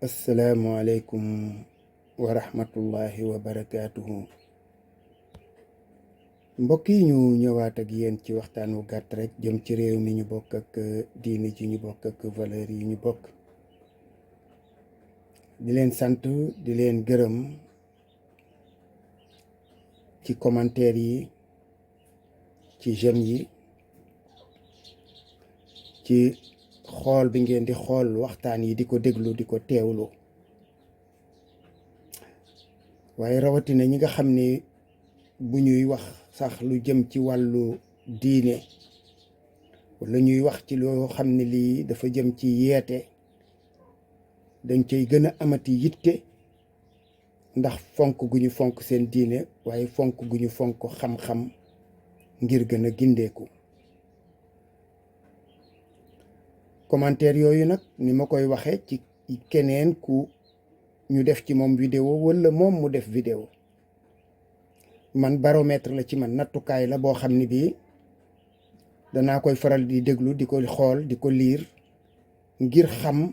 asalaamualeykum wa rahmatullahi wa barakaatuhu. Mbokk yi ñu ñëwaat ak yéen ci waxtaan wu gàtt rek jëm ci réew mi ñu bokk ak diini ji ñu bokk ak valeur yi ñu bokk. di leen sant di leen gërëm ci commentaire yi, ci j'aime yi, ci xool bi ngeen di xool waxtaan yi, di ko déglu, di ko teewlu. waaye rawatina ñi nga xam ni bu ñuy wax sax lu jëm ci wàllu diine wala ñuy wax ci loo xam ne lii dafa jëm ci yeete, dañ cay gën a amati yitte ndax fonk gu ñu fonk seen diine, waaye fonk gu ñu fonk xam-xam ngir gën a gindeeku. commentaire yooyu nag ni ma koy waxee ci keneen ku ñu def ci moom vidéo wala moom mu def vidéo, man baromètre la ci man, nattukaay la boo xam ne bii danaa koy faral di déglu, di ko xool, di ko liir ngir xam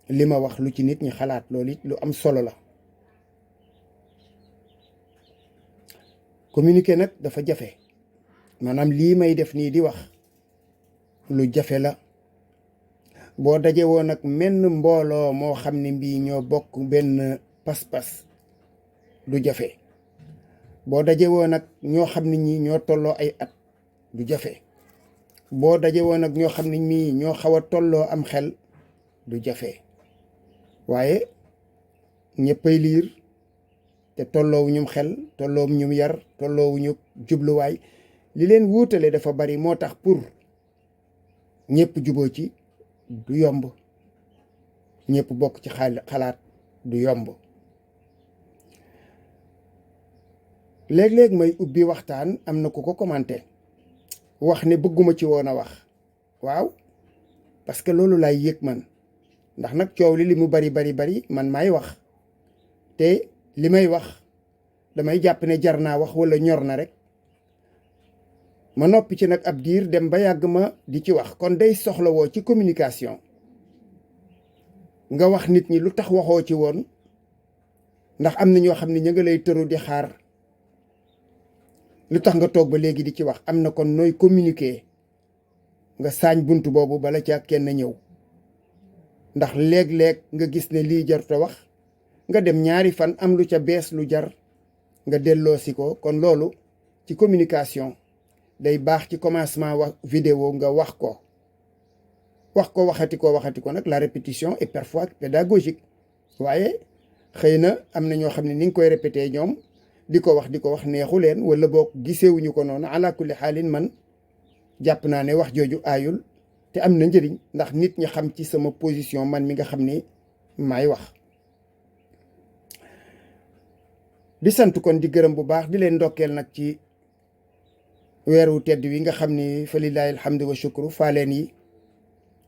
li ma wax lu ci nit ñi xalaat. loolu it lu am solo la. communiquer nag dafa jafe, maanaam lii may def nii di wax lu jafe la. boo daje woon nag menn mbooloo moo xam ne mbii ñoo bokk benn pas-pas du jafe. boo daje woon nag ñoo xam ne ñi ñoo tolloo ay at du jafe. boo daje woon nag ñoo xam ne mii ñoo xaw a tolloo am xel du jafe. waaye ñëppay liir te tolloowu ñum xel, tolloowu ñum yar, tolloowu ñu jubluwaay. li leen wuutale dafa bari, moo tax pour ñëpp juboo ci du yomb, ñëpp bokk ci xalaat du yomb. léeg-léeg may ubbi waxtaan am na ku ko commenté wax ne bëgguma ci woon a wax. waaw, parce que loolu laay yëg man, ndax nag coow li mu bari man maay wax, te li may wax damay jàpp ne jar naa wax walla ñor na rek ma noppi ci nag ab diir dem ba yàgg ma di ci wax. kon day soxlawoo ci communication nga wax nit ñi lu tax waxoo ci woon, ndax am na ñoo xam ne ñu nga lay tëru di xaar lu tax nga toog ba léegi di ci wax. am na kon nooy communiquer nga saañ bunt boobu bala ca kenn ñëw, ndax léeg-léeg nga gis ne lii jar ta wax, nga dem ñaari fan am lu ca bees lu jar nga delloosi ko. kon loolu ci communication day baax ci commencement wax vidéo nga wax ko waxati ko nag. la répétition est parfois pédagogique. waaye xëy na am na ñoo xam ne ni nga koy répété ñoom di ko wax neexu leen, wala boog gisewuñu ko noonu. ala kulli xaalin man jàpp naa ne wax jooju aayul te am na njëriñ, ndax nit ñi xam ci sama position man mi nga xam ni maay wax. di sant kon di gërëm bu baax, di leen ndokkeel nag ci weeru tedd wi nga xam ni fa lillahi alhamdu wa shukru. faaleen yi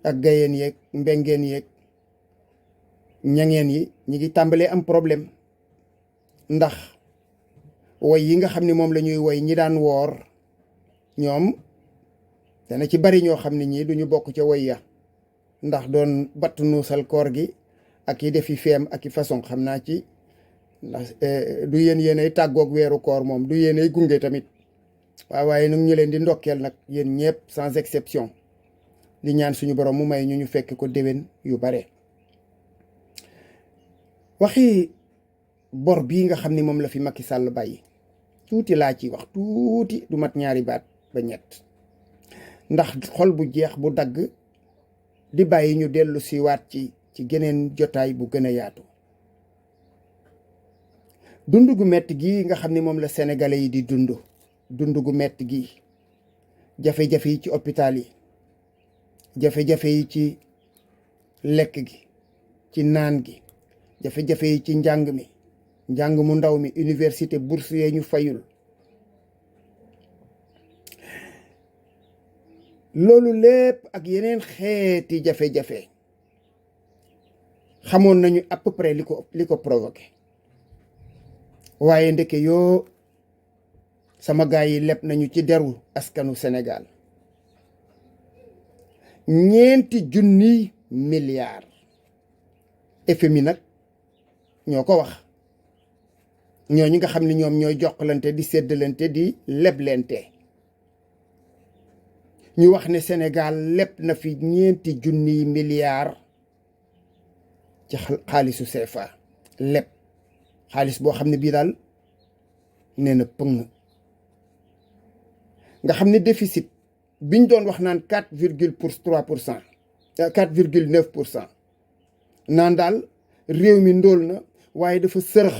ak gayeen yeeg mbengeen yeeg ñangeen yi ñi ngi tàmbalee am problème, ndax woy yi nga xam ne moom la ñuy woy ñi daan woor, ñoom dana ci bari ñoo xam ne ñii duñu bokk ca woy ya, ndax doon batt nuusal koor gi ak yi defi feem ak i façon. xam naa ci ndax du yéenay tàggoog weeru koor, moom du yéenay gunge tamit. waaye nag ñu leen di ndokkeel nag yéen ñëpp sans exception, di ñaan suñu borom mu may ñu fekk ko déwén yu bare. waxi bor bii nga xam ni moom la fi Macky Sall bàyyi, tuuti laa ci wax, tuuti, du mat ñaari baat ba ñett, ndax xol bu jeex bu dagg di bàyyi ñu dellu siwaat ci geneen jotaay bu gën a yaatu. dund gu metti gi nga xam ni moom la sénégalais yi di dund gu metti gi, jafe-jafe yi ci hôpital yi, jafe-jafe yi ci lekk gi, ci naan gi, jafe-jafe yi ci njàng mu ndaw mi, université bourse yee ñu fayul. loolu lépp ak yeneen xeeti jafe-jafe xamoon nañu à peu près li ko provoqué. waaye ndeke yoo sama gaay yi leb nañu ci deru askanu Sénégal 4 junniy milliards FMI nag ñoo ko wax, ñooñu nga xam ne ñoom ñooy jokkalante di séddalante di leblente. ñu wax ne Sénégal leb na fi 4 junniy milliards ci xaalisu CFA, leb xaalis boo xam ne bii daal nee na pëng. nga xam ne déficit biñ doon wax naan 4,3%, 4,9%, naan daal réew mi ndóol na waaye dafa sërëx.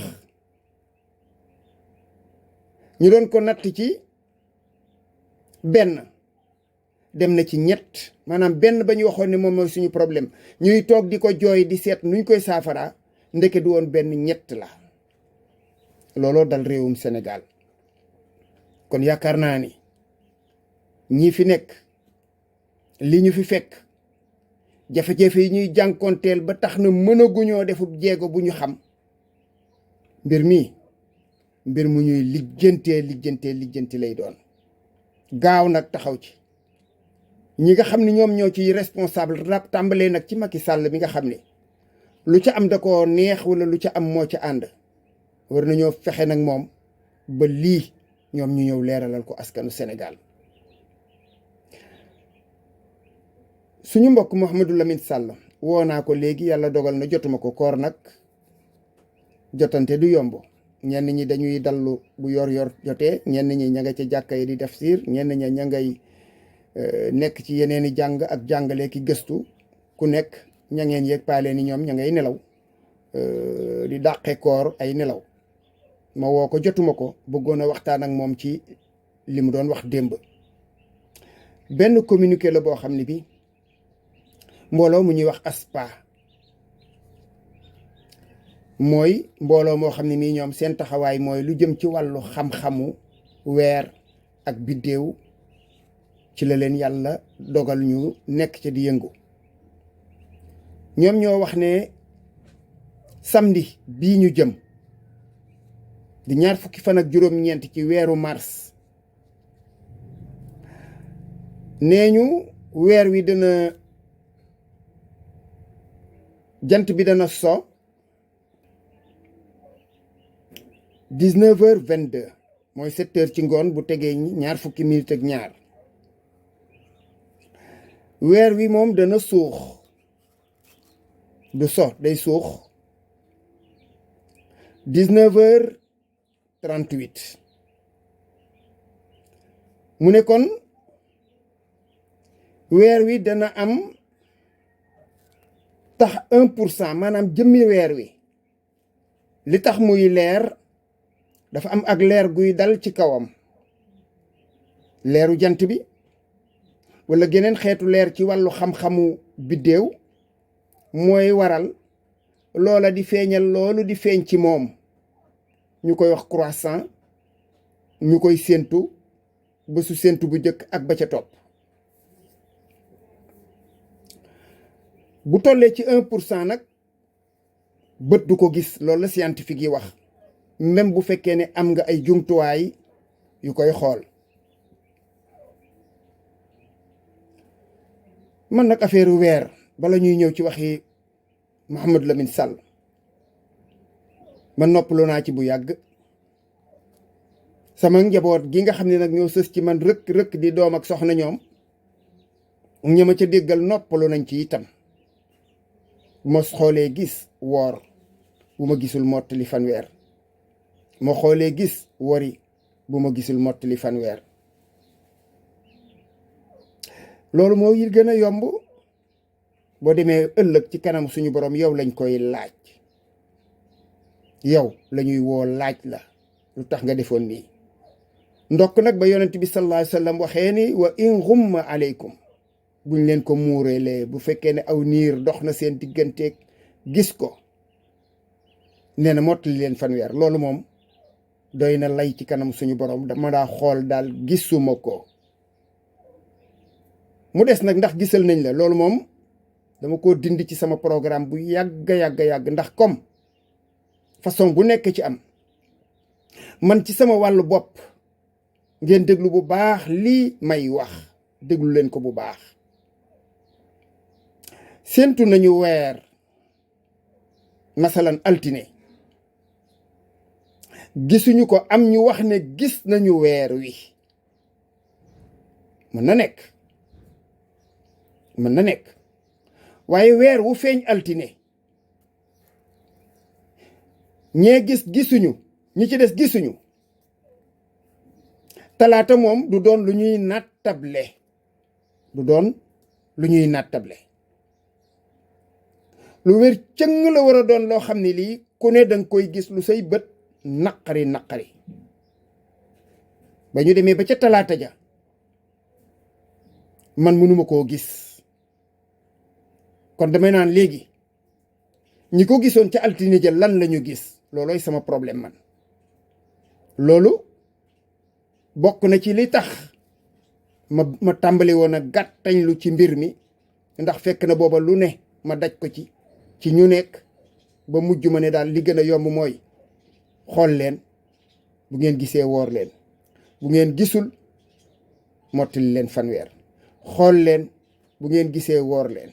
ñu doon ko natt ci benn, dem na ci ñett, maanaam benn ba ñu waxoon ne moom mooy suñu problème ñuy toog di ko jooy di seet nuñ koy saafara, ndeke du woon benn, ñett la. looloo dal réewum Sénégal. kon yaakaar naa ni ñii fi nekk, li ñu fi fekk, jafe-jafe yi ñuy jànkoonteel ba tax na mënaguñoo defub jéego bu ñu xam, mbir mu ñuy lijjanti lay doon. gaaw nag taxaw ci ñi nga xam ne ñoom ñoo ciy responsable tàmbalee nag ci Macky Sall mi nga xam ne lu ca am da ko neex wala lu ca am moo ca ànd. war nañoo fexe nag moom ba lii ñoom ñu ñëw leeralal ko askanu Sénégal. suñu mbokk Mouhamadou Lamine Sall woo naa ko léegi, yàlla dogal na jotuma ko. koor nag jotante du yomb. ñenn ñi dañuy dallu bu yor jotee, ñenn ñi ña nga ca jàkka yi di tafsir, ñenn ña ña ngay nekk ci yeneeni jàng ak jàngale ki gëstu. ku nekk ña ngeen yëg paale ni ñoom ña ngay nelaw di dàqe koor ay nelaw. ma woo ko jotuma ko, bëggoon a waxtaan ak moom ci li mu doon wax démb. benn communiqué la boo xam ne bi mbooloo mu ñuy wax ASPA, mooy mbooloo moo xam ne mii ñoom seen taxawaay mooy lu jëm ci wàllu xam-xamu weer ak biddéew, ci la leen yàlla dogal ñu nekk ca di yëngu. ñoom ñoo wax ne samedi bii ñu jëm di 20 ci weeru mars, nee ñu weer wi dana, jant bi dana so 19h22, mooy 7h ci ngoon bu tegee 20 minutes ak ñaar. weer wi moom dana suux, du so, day suux 19h38. mu ne kon weer wi dana am tax 1%, maanaam jëmmi weer wi li tax muy leer dafa am ak leer guy dal ci kawam, leeru jant bi wala geneen xeetu leer ci wàllu xam-xamu biddéew mooy waral loola di feeñal loolu di feeñ ci moom. ñu koy wax croissant, ñu koy séentu ba su séentu bu njëkk ak ba ca topp. bu tollee ci 1% nag bët du ko gis, loolu la scientifique yi wax, même bu fekkee ne am nga ay jumtuwaay yu koy xool. man nag affaire weer bala ñuy ñëw ci waxi Mouhamadou Lamine Sall, man noppaloo naa ci bu yàgg. sama njaboot gi nga xam ne nag ñoo sës ci man rëkk di doom ak soxna, ñoom ñama ca déggal noppalu nañ ci itam. bu ma xoolee gis woor, bu ma gisul mottali fanweer. ma xoolee gis wori, bu ma gisul mottali fanweer. loolu moo yi gën a yomb. boo demee ëllëg ci kanam suñu borom yow lañ koy laaj, yow lañuy woo laaj la lu tax nga defoon nii. ndokk nag ba yonent bi sallallahu alayhi wa sallam waxee ni wa in ghumma aleykum, buñ leen ko muureelee, bu fekkee ne aw niir dox na seen digganteeg gis ko, nee na mottali leen fanweer. loolu moom doy na lay ci kanam suñu borom. dama daa xool daal gisuma ko. mu des nag ndax gisal nañ la, loolu moom dama ko dindi ci sama programme bu yàgg ndax comme façon bu nekk ci am. man ci sama wàllu bopp, ngeen déglu bu baax lii may wax, déglu leen ko bu baax. séentu nañu weer masalan altine gisuñu ko, am ñu wax ne gis nañu weer wi, mën na nekk, mën na nekk, waaye weer wu feeñ altine ñee gisuñu, ñi ci des gisuñu, talaata moom du doon lu ñuy nattable, du doon lu ñuy nattable. lu wér cëng la war a doon loo xam ne lii ku ne danga koy gis, lu say bët naqari naqari. ba ñu demee ba ca talaata ja man mënuma koo gis, kon damay naan léegi ñi ko gisoon ca altine ja lan la ñu gis, loolooy sama problème man. loolu bokk na ci li tax ma tàmbali woon a gàttañ lu ci mbir mi, ndax fekk na booba lu ne ma daj ko ci ñu nekk, ba mujj ma ne daal li gën a yomb mooy xool leen, bu ngeen gisee woor leen, bu ngeen gisul mottali leen fanweer. xool leen, bu ngeen gisee woor leen,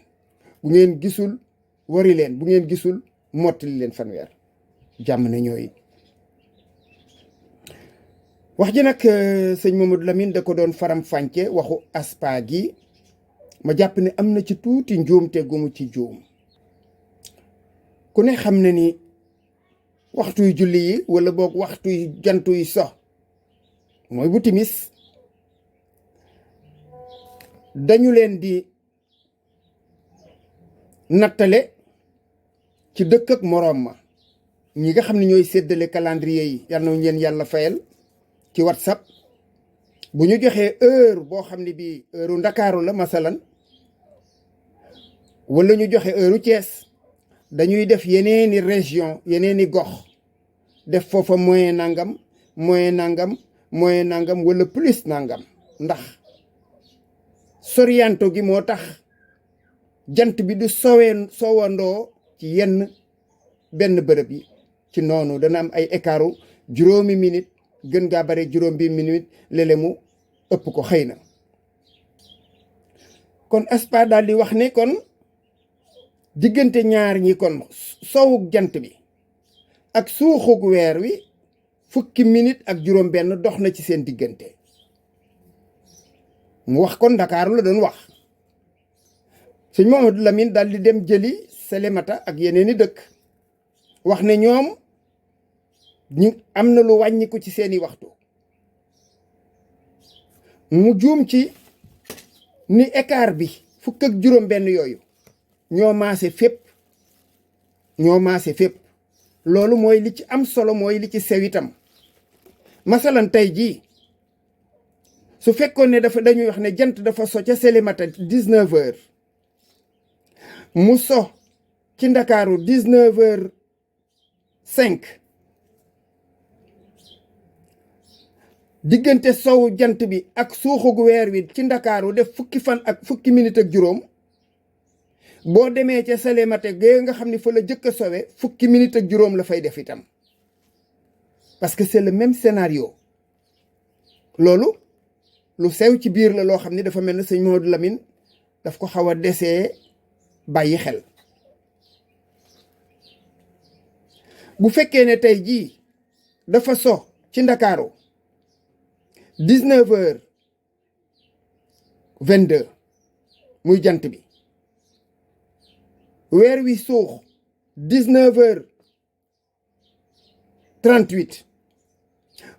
bu ngeen gisul wari leen, bu ngeen gisul mottali leen fanweer. jàmm na ñooy wax ji nag. sëñ Mamadou Lamine da ko doon faram fànce waxu aspa gi, ma jàpp ne am na ci tuuti njuumte gu mu ci juum. ku ne xam ne ni waxtuy julli yi wala boog waxtuy jantuy so mooy bu timis, dañu leen di nattale ci dëkk ak moroom ma. ñi nga xam ne ñooy séddale calendrier yi, yal na leen yàlla fayal, ci WhatsApp bu ñu joxee heure boo xam ne bii heure Ndakaaru la masalan, wala ñu joxe heure Thiès, dañuy def yeneeni région, yeneeni gox, def foofa moyen nangam moyen nangam moyen nangam wala plus nangam, ndax sorianto gi moo tax jant bi du sowandoo ci yenn benn bërëb yi. ci noonu dana am ay écartu juróomi minute, gën gaa bare juróom bi minute, léeg-léeg mu ëpp ko xëy na. kon aspa daal di wax ne kon diggante ñaar ñi, kon sowuk jant bi ak suuxuk weer wi, fukki minute ak juróom benn dox na ci seen diggante. mu wax kon Ndakaaru la doon wax. sëñ Mamadou Lamine daal di dem jëli Salémata ak yeneeni dëkk, wax ne ñoom ñi am na lu wàññiku ci seeni waxtu. mu juum ci ni écart bi fukk ak juróom benn yooyu ñoo maase fépp, ñoo maase fépp. loolu mooy li ci am solo, mooy li ci sew itam. masalan tey jii su fekkoon ne dañuy wax ne jant dafa so ca Salémata 19 heures, mu so ci Ndakaaru 19 heures 5, diggante sowu jant bi ak suuxug weer wi ci Ndakaaru def fukki fan ak fukki minute ak juróom. boo demee ca Salémata ga nga xam ne fa la jëkk a sowe, fukki minute ak juróom la fay def itam, parce que c'est le même scénario. loolu lu sew ci biir la, loo xam ne dafa mel ne sëñ Mamadou Lamine daf ko xaw a desee bàyyi xel. bu fekkee ne tey jii dafa so ci Ndakaaru 19 heures 22 muy jant bi, weer wi suux 19 heures 38,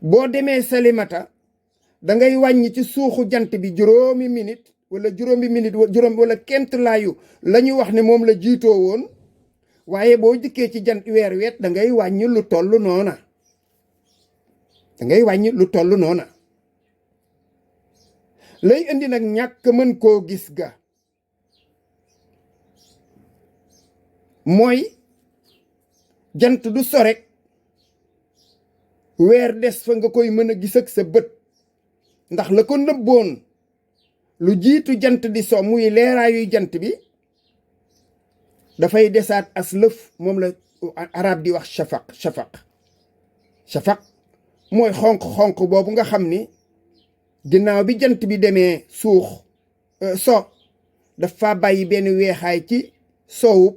boo demee Salémata da ngay wàññi ci suuxu jant bi juróomi minute wala juróom wala kent laayu la ñu wax ne moom la jiitoo woon. waaye boo dikkee ci jant weer weet da ngay wàññi lu toll noona, da ngay wàññi lu toll noona. lay indi nag ñàkk mën koo gis ga mooy jant du so rek weer des fa nga koy mën a gis ak sa bët, ndax la ko nëbboon lu jiitu jant di so muy leeraayu jant bi dafay desaat as lëf. moom la arab di wax shafaq mooy xonq boobu nga xam ni ginnaaw bi jant bi demee suux so dafa bàyyi benn weexaay ci soowub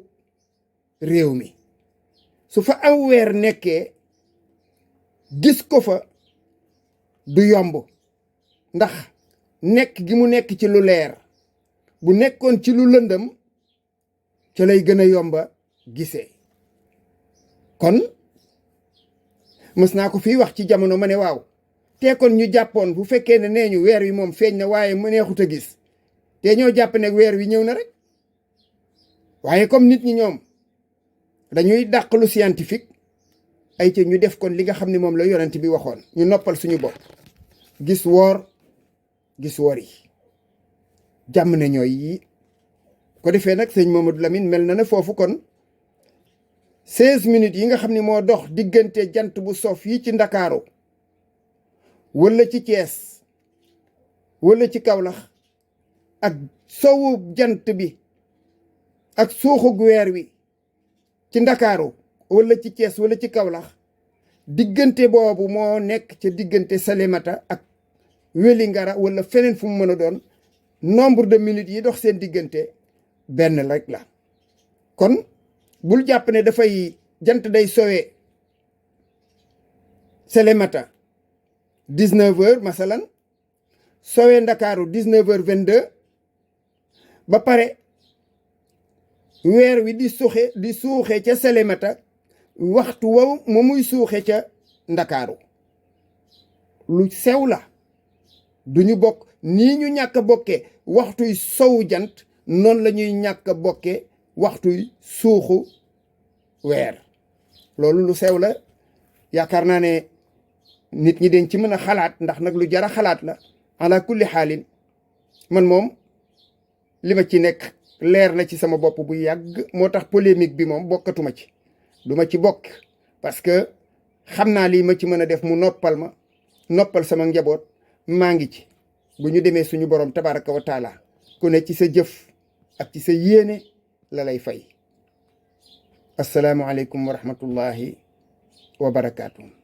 réew mi. su fa aw weer nekkee gis ko fa du yomb ndax nekk gi mu nekk ci lu leer. bu nekkoon ci lu lëndëm ca lay gën a yomba gisee. kon mës naa ko fii wax ci jamono ma ne waaw te kon ñu jàppoon bu fekkee ne nee ñu weer wi moom feeñ na waaye mu neexut a gis te ñoo jàpp ne weer wi ñëw na rek. waaye comme nit ñi ñoom dañuy dàq lu scientifique ay ca ñu def kon li nga xam ne moom la yonent bi waxoon ñu noppal suñu bopp gis woor gis woor yi jàmm ne ñooy yi ko defee nag sëñ Mamadou Lamine mel na ne foofu kon 16 minutes yi nga xam ne moo dox diggante jant bu sof yi ci Ndakaaru wala ci Thiès wala ci Kaolack ak sowu jant bi ak suuxug weer wi ci Ndakaaru wala ci Thiès wala ci Kaolack diggante boobu moo nekk ca diggante Salémata ak Wélingara wala feneen fu mu mën a doon nombre de minutes yi dox seen diggante benn rek la. kon bul jàpp ne dafay jant day sowee Salémata 19h masalan sowee Ndakaaru 19h22 ba pare weer wi di suuxe ca Salémata waxtu wow ma muy suuxe ca Ndakaaru lu sew la duñu bokk nii ñu ñàkk a bokkee waxtuy sowu jant noonu la ñuy ñàkk a bokkee waxtuy suuxu weer. loolu lu sew la yaakaar naa ne nit ñi dañ ci mën a xalaat ndax nag lu jara xalaat la. ala kulli xaalin man moom li ma ci nekk leer na ci sama bopp bu yàgg moo tax polémique bi moom bokkatuma ci du ma ci bokk parce que xam naa lii ma ci mën a def mu noppal sama njaboot maa ngi ci. bu ñu demee suñu borom tabaraka wa taala ku ne ci sa jëf ak ci sa yéene la lay fay. asalaamualeykum wa rahmatullahi wa barakaatu.